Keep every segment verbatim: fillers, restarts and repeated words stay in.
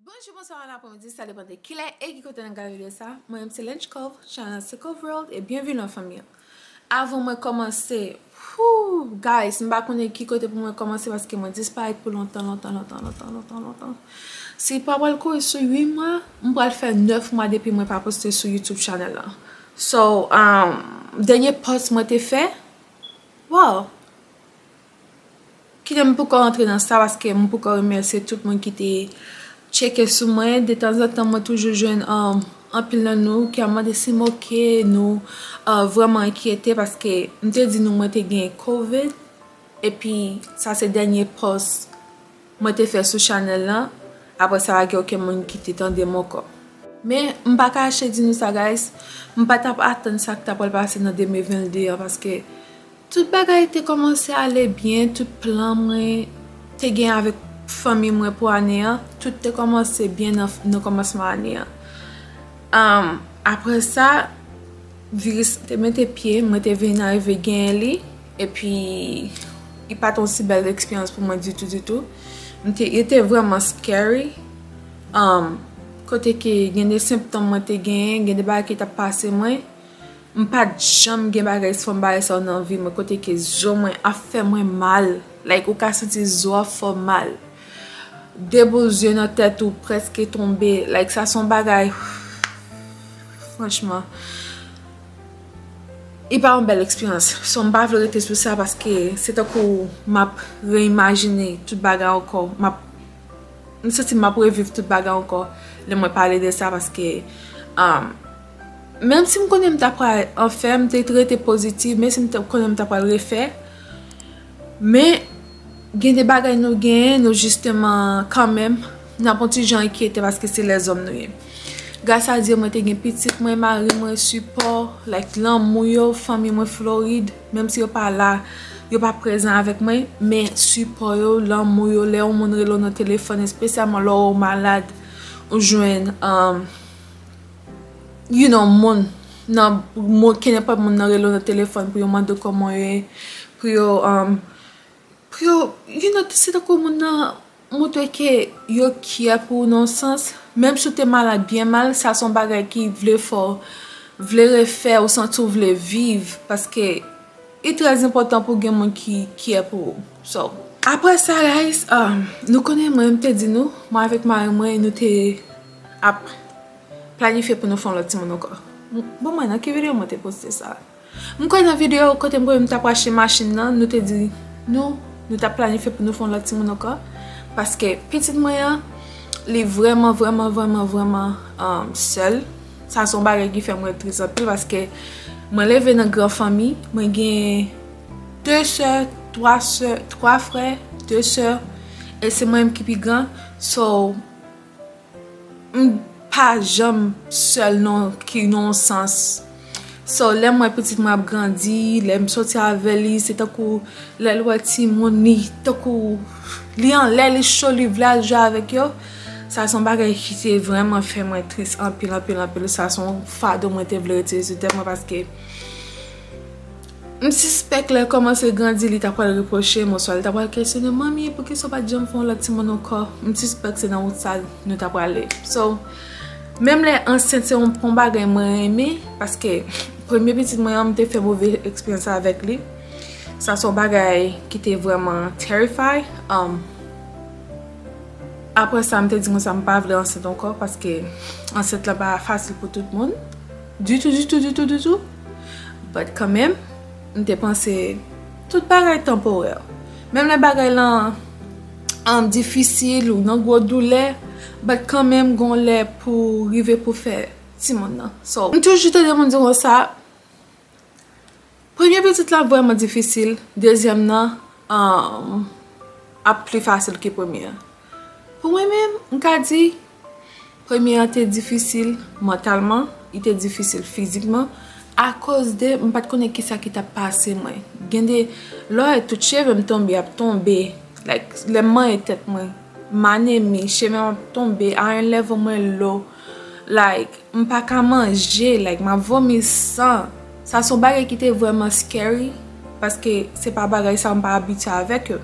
Bonjou, bonswa, bon apremidi, sa depann de kilè e ki kote n ap gade videyo sa. Mwen menm se Lench Cove, channel se Cove World, e byenvini nan fanmi an. Avan mwen kòmanse, whoo, guys, m pa konnen ki kote pou mwen kòmanse paske mwen disparèt pou lontan, lontan, lontan. Si pa pral kouri sou uit mwa, m pral fè nèf mwa depi mwen pa poste sou YouTube channel la. So, um, dènye post mwen te fè, wow, kite m poko rantre nan sa paske m poko remèsye tout moun ki te tcheke sou mwen. Detanzantan, mwen toujou jwenn, um, anpil nan nou ki ap mande si m oke, nou, uh, vrèman enkyete paske m te di nou mwen te gen covid. Epi, sa se dènye post mwen te fè sou channel lan. Apre sa, pa gen okenn moun ki te tande m ankò. Men, m pa kache di nou sa, guys. M pa t ap atann sa k ta pral pase nan de mil venn de an, paske tout bagay te kòmanse ale byen, tout plan mwen te gen avèk fanmi mwen pou ane an, tout te kòmanse byen nan, nan kòmansman ane an. Um, apre sa, viris te mete pye, mwen te vin arive genyen li, epi li pa t yon si bèl eksperyans pou mwen ditou, ditou. M te, li te vrèman scary. Um, kote ke gen de senptòm mwen te genyen, gen de bagay ki t ap pase mwen. M pa t janm gen bagay, fò m bagay sa yo nan vi mwen, kote ke zo mwen ap fè mwen mal. Like, ou ka santi zo ap fè w mal. De boul zye nan tèt ou prèske tonbe. Like, sa se yon bagay, franchman, li pa yon bèl eksperyans. So, m pa vle rete sou sa paske se tankou m ap reimajine tout bagay ankò. M ap, m santi m ap reviv tout bagay ankò lè mwen pale de sa paske, um, menm si m konnen m ta pral anfè, m te rete pozitiv, menm si m te konnen m ta pral refè, men gen de bagay nou genyen, nou jisteman, kanmenm, n ap yon ti jan enkyete paske se lèzòm nou ye. Gras a Dye, mwen te gen pitit mwen, mari mwen, sipò, like, lanmou yo, fanmi mwen Florid, menm si yo pa la, yo pa prezan avèk mwen, men sipò yo, lanmou yo, lè yon moun rele w nan telefòn, espesyalman lè w malad, ou jwenn, um, you know, moun nan, moun, kenenpòt moun nan rele w nan telefòn pou yo mande w kòman w ye, pou yo, um, pou yo, you know, se tankou moun nan montre ke yo care pou ou nan yon sans. Menm si w te malad byen mal, sa se yon bagay ki vle fè w, vle refè, ou santi w vle viv, paske li trè enpòtan pou gen moun ki care pou ou. So, apre sa, guys, um, nou konnen mwen, m te di nou, mwen avèk mari mwen, nou te ap planifye pou nou fè yon lòt timoun ankò. Bon, mwen, nan ki videyo mwen te poste sa? M kwè nan videyo kote m kwè m t ap achte machin nan, nou te di nou, nou t ap planifye pou nou fè yon lòt timoun ankò. Paske pitit mwen an, li vrèman, vrèman, vrèman, vrèman, um, sèl. Sa se yon bagay ki fè mwen tris anpil paske mwen leve nan gran fanmi, mwen gen de sè, twa sè, twa frè, de sè, e se mwen menm ki pi gran. So, m pa janm sèl nan ki nan yon sans. So, lè m wè pitit mwen ap grandi, lè m soti avè li, se tankou lè l wè timoun li, tankou li anlè, li cho, li vle al jwe avèk yo. Sa se yon bagay ki te vrèman fè mwen tris anpil, anpil, anpil. Sa se yon fado mwen te vle retire sou tèt mwen paske m sispèk lè l kòmanse grandi, li ta pral repwoche m, oswa li ta pral kesyone, "Manmi, poukisa w pa t janm fè yon lòt timoun ankò?" M sispèk se nan wout sa nou ta prale. So, menm lè ansent se yon, yon bagay mwen renmen, paske premye pitit mwen an, m te fè move eksperyans avèk li. Sa se yon bagay ki te vrèman terrify. Um, apre sa, m te di konsa, m pa vle ansent ankò, paske ansent la pa fasil pou tout moun. Ditou, ditou, ditou, ditou. But kanmenm, m te panse tout bagay tanporè. Menm lè bagay lan, um, difisil ou nan gwo doulè, but kanmenm gon lè pou rive pou fè timoun nan. So, m toujou tande moun di konsa, premye pitit la vrèman difisil, dezyèm nan, um, ap pli fasil ke premye an. Pou mwen menm, m ka di, premye an te difisil mantalman, li te difisil fizikman, akoz de m pa t konnen kisa ki t ap pase mwen. Gen de lè w wè tout cheve m tonbe, ap tonbe. Like, lè m manyen tèt mwen, m anemi, cheve m ap tonbe, a yon level mwen low. Like, m pa ka manje, like, m ap vomi san. Sa se yon bagay ki te vrèman scary, paske se pa bagay sa m pa abitye avèk yo.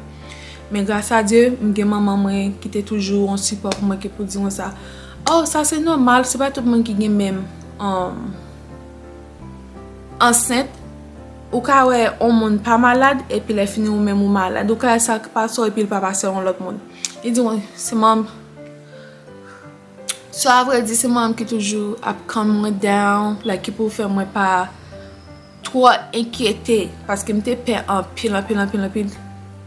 Men gras a Dye, m gen manman mwen ki te toujou yon sipò pou mwen, ki pou di mwen sa, oh, sa se nòmal, se pa tout moun ki gen menm, um, ansent. Ou ka wè yon moun pa malad, epi lè fini ou menm ou malad. Ou ka wè sa k pase w, epi l pa pase yon lòt moun. Li di mwen, se manman. So, a vrè di, se manman ki toujou ap calm mwen down, like, ki pou fè mwen pa twò enkyete, paske m te pè anpil, anpil, anpil, anpil,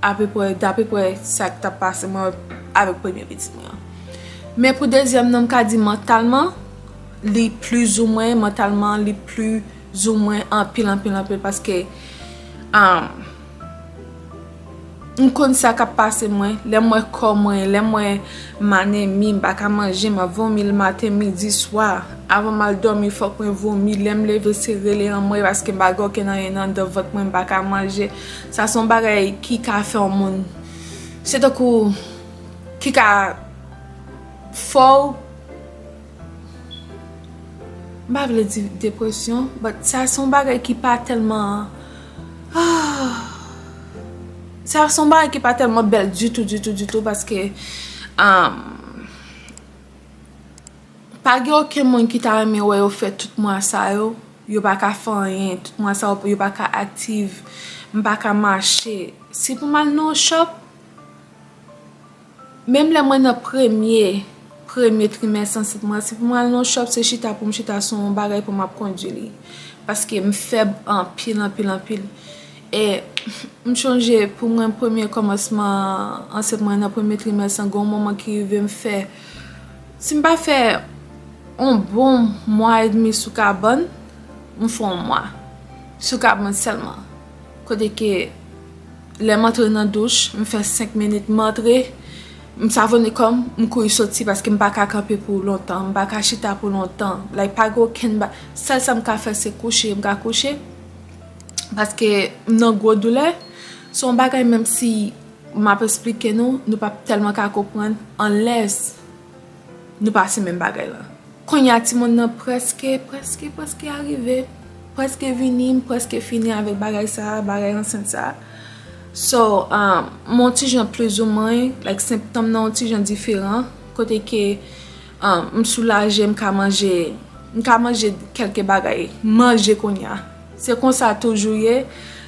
apeprè, dapeprè sa k t ap pase mwen avèk premye pitit mwen an. Men pou dezyèm nan, m ka di mantalman, li plizoumwen, mantalman, li plizoumwen anpil, anpil, anpil, paske, um, m konn sa k ap pase mwen. Lè m wè kò mwen, lè m wè m anemi, m pa ka manje, m ap vomi l maten, midi, swa. Avan m al dòmi, fòk mwen vomi. Lè m leve, se rele anmwe paske m pa gen okenn anyen nan anndan vant mwen, m pa ka manje. Sa se yon bagay ki ka fè yon moun, se tankou ki ka fè w, m pa vle di depresyon, but sa se yon bagay ki pa tèlman, ah, sa se yon bagay ki pa tèlman bèl ditou, ditou, ditou, paske, um, pa gen okenn moun ki ta renmen wè yo fè tout mwa sa yo, yo pa ka fè anyen, tout mwa sa yo, yo pa ka aktif, m pa ka mache. Si pou m al nan yon shop, menm lè mwen nan premye, premye trimès ansent mwen, si pou mwen al nan shop, se chita pou m chita sou yon bagay pou m ap kondui li. Paske m fèb anpil, anpil, anpil. E m chonje pou mwen premye kòmansman ansent mwen nan premye trimès lan, gen yon moman ki rive m fè, si m pa fè yon bon mwa edmi sou kabann, m fè yon mwa sou kabann sèlman. Kote ke lè m antre nan douch, m fè senk minit, m antre, m savone kò m, m kouri soti paske m pa ka kanpe pou lontan, m pa ka chita pou lontan. Like, pa gen okenn ba-, sèl sa m ka fè se kouche, m ka kouche paske m nan gwo doulè. Se yon bagay, menm si m ap esplike nou, nou p ap tèlman ka konprann unless nou pase menm bagay lan. Kounye a, timoun nan prèske, prèske, prèske arive. Prèske vini, m prèske fini avèk bagay sa, bagay ansent sa. So, um, m yon ti jan plizoumwen, like, senptòm nan yon ti jan diferan, kote ke, um, m soulaje, m ka manje, m ka manje kèlke bagay, manje kounye a. Se konsa toujou ye,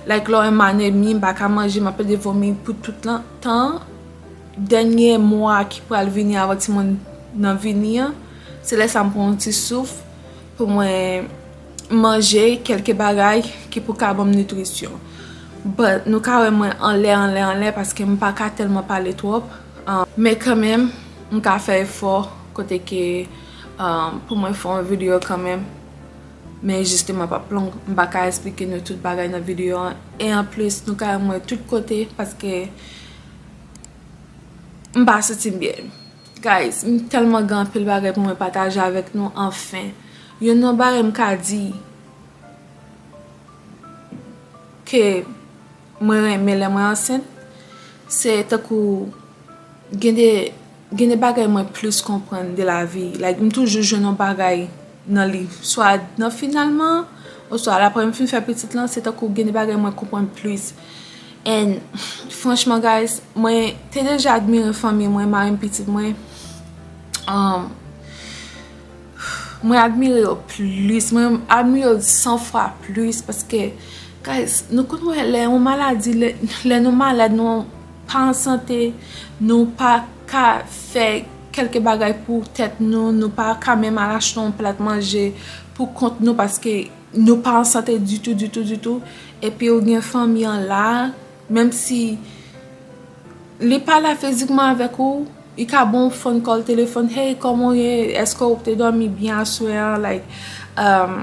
like, lè w wè m anemi, m pa ka manje, m ap plede vomi pou tout lan, tan. Dènye mwa ki pral vini avan timoun nan vini an, se lè sa m pran yon ti souf pou mwen manje kèlke bagay ki pou ka ban m nitrisyon. But nou ka wè mwen anlè, anlè, anlè paske m pa ka tèlman pale twòp. Ah, men kanmenm, m ka fè efò kote ke, ah, pou mwen fè yon videyo kanmenm. Men jisteman, p ap long, m pa ka esplike nou tout bagay nan videyo an. E anplis, nou ka wè mwen tout kote paske m pa santi m byen. Guys, m tèlman gen anpil bagay pou mwen pataje avèk nou, anfen. Youn nan bagay m ka di ke mwen renmen lè mwen ansent, se tankou gen de, gen de bagay mwen plis konprann de lavi. Like, m toujou jwenn yon bagay nan li, swa nan finalman, oswa apre m fin fè pitit lan, se tankou gen de bagay mwen konprann plis. And, franchman, guys, mwen te deja admire fanmi mwen, mari m, pitit mwen. Um, mwen admire yo plis, mwen admire yo san fwa plis, paske, guys, nou konn wè lè yon maladi, lè, lè nou malad, nou pa an sante, nou pa ka fè kèlke bagay pou tèt nou, nou pa ka menm al achte yon plat manje pou kont nou, paske nou pa an sante ditou, ditou, ditou. Epi ou gen fanmi an la, menm si li pa la fizikman avèk ou, li ka ba w phone call, telefòn, hey, kòman w ye? Èske w te dòmi byen aswè an? Like, um,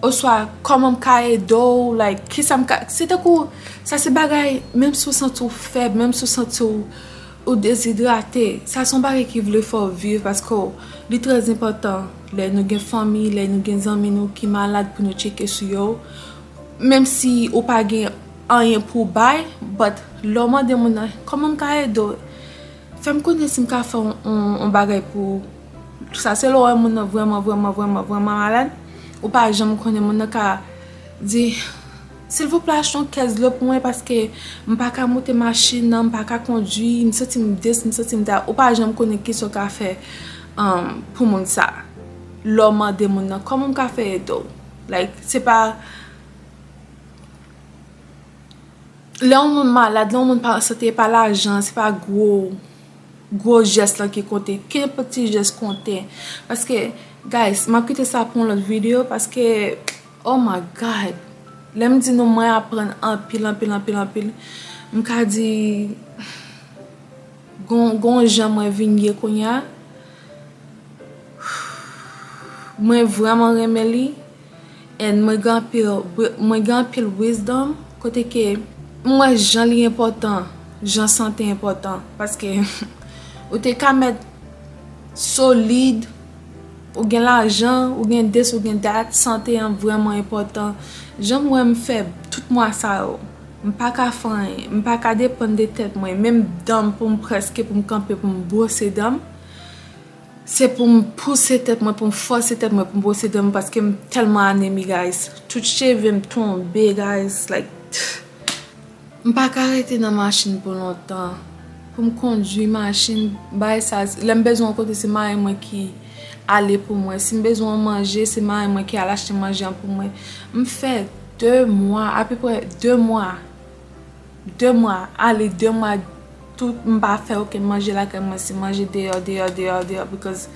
oswa, kòman m ka ede w? Like, kisa m ka, se tankou, sa se bagay, menm si w santi w fèb, menm si w santi w, ou dezidrate, sa se yon bagay ki vle fè w viv, paske li trè enpòtan lè nou gen fanmi, lè nou gen zanmi nou ki malad pou nou tcheke sou yo. Menm si ou pa gen anyen pou w bay, but lè w mande moun nan, kòman m ka ede w? Fè m konnen si m ka fè yon, yon, yon bagay pou ou. Sa se lè w wè moun nan vrèman, vrèman, vrèman, vrèman malad. Ou pa janm konnen moun nan ka di, Silvouplè, achte yon kès dlo pou mwen, paske m pa ka moute machin nan, m pa ka kondui, m santi m dous, m santi m ta, ou pa janm konnen kisa w ka fè, um, pou moun sa. Lè w mande moun nan, kòman m ka fè ede w? Like, se pa, lè yon moun malad, lè yon moun pa an sante, e pa lajan, se pa gwo, gwo jès lan ki konte. Kenpòt ti jès konte. Paske, guys, m ap kite sa pou yon lòt videyo, paske, oh my God. Lè m di nou, mwen aprann anpil, anpil, anpil, anpil. M ka di, gon, gon jan mwen vin ye kounye a. Mwen vrèman renmen li. And mwen gen anpil, mwen gen anpil wisdom. Kote ke m wè jan li enpòtan, jan sante enpòtan. Paske ou te ka mèt solid, ou gen lajan, ou gen this, ou gen that, sante an vrèman enpòtan. Jan m wè m fè tout mwa sa yo, m pa ka fè anyen, m pa ka depann de tèt mwen, menm dan m pou m prèske pou m kanpe pou m bwose dan m, se pou m pouse tèt mwen, pou m fòse tèt mwen pou m bwose dan m, paske m tèlman anemi, guys. Tout cheve m tonbe, guys, like, m pa ka rete nan machin pou lontan. Pou m kondui machin, bagay sa, lè m bezwen yon kote, se mari mwen ki ale pou mwen. Si m bezwen yon manje, se mari mwen ki al achte manje an pou mwen. M fè de mwa, apeprè de mwa. De mwa, ale de mwa, tout, m pa fè okenn manje lakay mwen, se manje deyò, deyò, deyò, deyò, because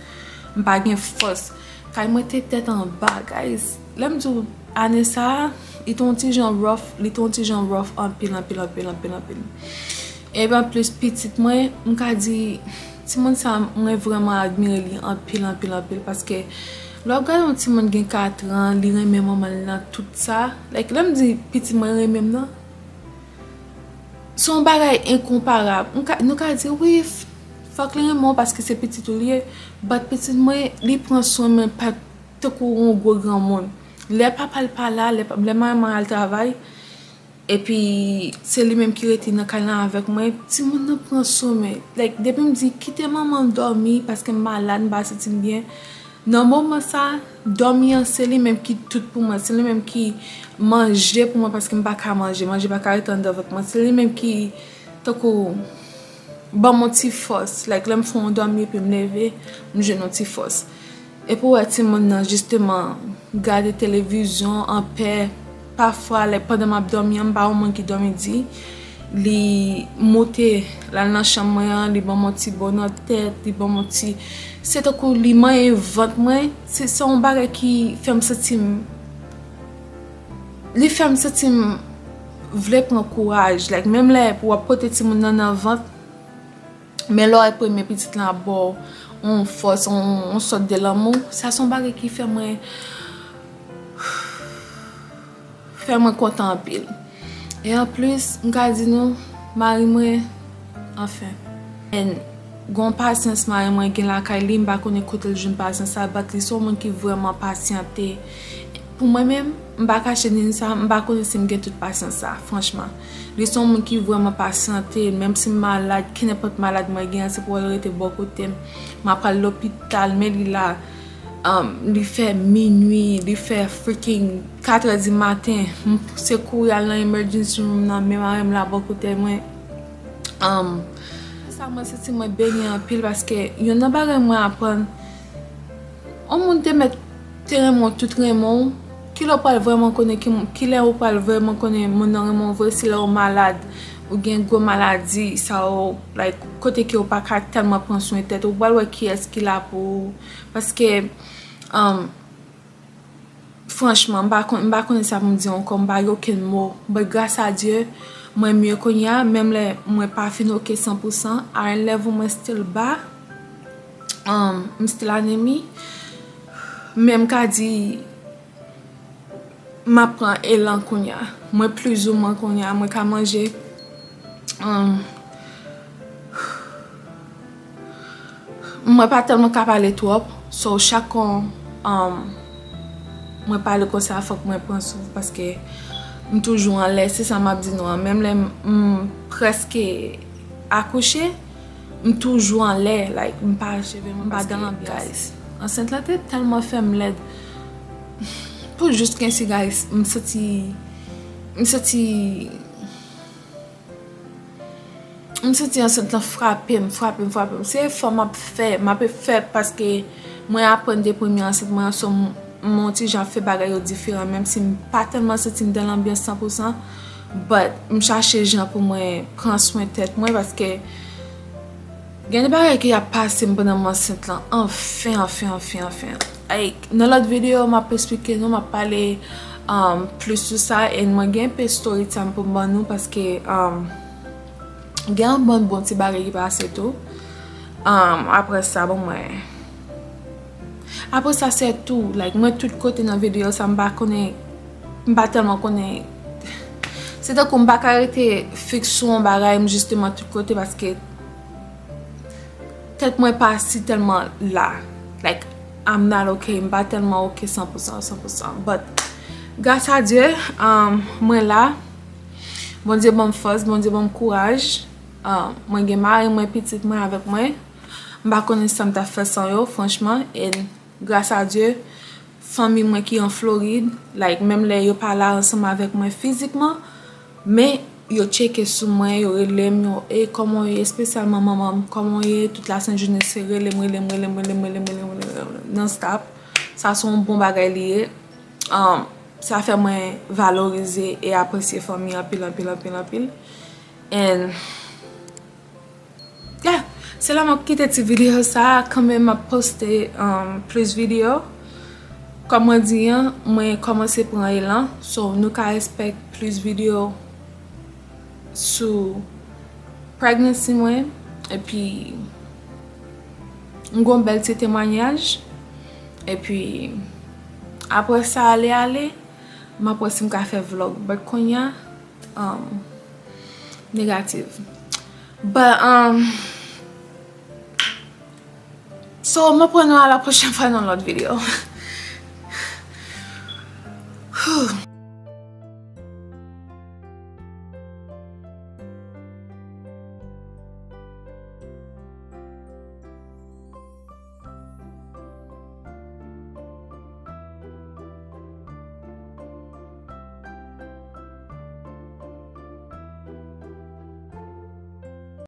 m pa gen fòs. Kay mwen te tèt anba, guys. Lè m di w, ane sa a, li te yon ti jan rough, li te yon ti jan rough anpil, anpil, anpil, anpil, anpil. Epi anplis, pitit mwen, m ka di, timoun sa, mwen vrèman admire li anpil, anpil, anpil, paske lè w gade yon timoun gen kat an, li renmen manman l nan tout sa. Like, lè m di pitit mwen renmen m nan, se yon bagay enkonparab. M ka, nou ka di, wi, f-, fòk li renmen w paske se pitit ou li ye, but pitit mwen, li pran swen mwen pa tankou yon gwo granmoun. Lè papa l pa la, lè pa, lè manman al travay, epi se li menm ki rete nan kay lan avèk mwen, timoun nan pran swen mwen. Like, depi m di, kite manman m dòmi paske m malad, m pa santi m byen, nan moman sa, dòmi an, se li menm ki tout pou mwen, se li menm ki manje pou mwen paske m pa ka manje, manje pa ka rete anndan vant mwen, se li menm ki tankou ban m yon ti fòs, like, lè m fè yon dòmi epi m leve, m jwenn yon ti fòs. Epi w wè timoun nan, jisteman, gade televizyon anpè, pafwa, like, pandan m ap dòmi an, m pa yon moun ki dòmi di, li moute, l al nan chanm mwen an, li ban m yon ti bo nan tèt, li ban m yon ti, se tankou li manyen vant mwen, se, se yon bagay ki fè m santi m, li fè m santi m vle pran kouraj, like, menm lè pou w ap pote timoun nan nan vant, men lè w wè premye pitit lan ap ba w yon fòs, yon, yon sòt de lanmou, sa se yon bagay ki fè mwen, fè mwen kontan anpil. E anplis, m ka di nou, mari mwen, anfen. And gon pasyans mari mwen gen lakay li, m pa konnen kote l jwenn pasyans sa, but li se yon moun ki vrèman pasyante. Pou mwen menm, m pa kache di n sa, m pa konnen si m gen tout pasyans sa, franchman. Li se yon moun ki vrèman pasyante, menm si m malad, kenenpòt malad mwen gen an, se pou l rete bò kote m. M ap pral lopital, men li la. Um, li fè minui, li fè freaking katrè di maten. M pouse kouri al nan emergency room nan, men mari m la bò kote mwen. Um, sa mwen santi mwen beni anpil paske youn nan bagay mwen aprann, yon moun te mèt te renmen w, tout renmen w, kilè w pral vrèman konnen ki, kilè ou pral vrèman konnen moun nan renmen w vre, se lè w malad, ou gen gwo maladi, sa w, like, kote ke w pa ka tèlman pran swen tèt ou, ou pral wè kiyès ki la pou ou, paske, um, franchman, m pa kon-, m pa konnen sa pou m di ankò, m pa gen okenn mo. But gras a Dye, mwen mye kounye a, menm lè mwen pa fin oke san pou san, iron level mwen still ba, um, m still anemi, men m ka di, m ap pran elan kounye a. Mwen plizoumwen kounye a, mwen ka manje. Um, mwen pa tèlman ka pale twòp. So, chak kon, um, mwen pale konsa, fòk mwen pran souf paske m toujou anlè. Se sa m ap di nou an. Menm lè m, m prèske akouche, m toujou anlè, like, m pa cheve m, m pa dan lanbyans. Ansent lan te tèlman fè m lèd. Pou jis kensi, guys, m santi M santi, m santi ansent lan frape m, frape m, frape m. Se efò m ap fè, m ap fè paske mwen aprann de premye ansent mwen an, so m, m on ti jan ap fè bagay yo diferan, menm si m pa tèlman santi m dan lanbyans san pou san, but m chache jan pou mwen pran swen tèt mwen paske gen de bagay ki ap pase m pandan m ansent lan. Anfen, anfen, anfen, anfen. Like, nan lòt videyo, m ap esplike nou, m ap pale um, plis sou sa, e mwen gen pe story time pou m ban nou, paske um, gen yon bann bon ti bagay ki pase tou. Um, apre sa, bon, mwen. Apre sa, se tou. Like, mwen tout kote nan videyo sa, m pa konnen, m pa tèlman konnen. Se tankou m pa ka rete fiks sou yon bagay, m jisteman tout kote, paske tèt mwen pa si tèlman la. Like, I'm not okay. M pa tèlman okay san pou san, san pou san. But, gras a Dye, um, mwen la. Bondye ban m fòs, Bondye ban m kouraj. Um, mwen gen mari mwen, pitit mwen avèk mwen. M pa konnen sa m t ap fè san yo, franchman. E gras a Dye, fanmi mwen ki an Florid, like, menm lè yo pa la ansanm avèk mwen fizikman, men yo tcheke sou mwen, yo rele m, yo, "Ey, kòman w ye?" Espesyalman manman m, "Kòman w ye?" Tout lasent jounen se rele m, rele m, rele m, rele m, rele m, rele m, rele m, rele m, non stop. Sa se yon bon bagay li ye. Um, sa fè mwen valorize e apresye fanmi anpil, anpil, anpil, anpil. And yeah, se la m ap kite ti videyo sa a, kanmenm m ap poste um, plis videyo. Kòm mwen di an, mwen kòmanse pran elan, so nou ka expect plis videyo sou pregnancy mwen, epi m gon bèl ti temwanyaj, epi apre sa ale ale, m ap wè si m ka fè vlog, but kounye a, um, negative. But, um, so, m ap wè nou a la pwochèn fwa nan lòt videyo. Whew.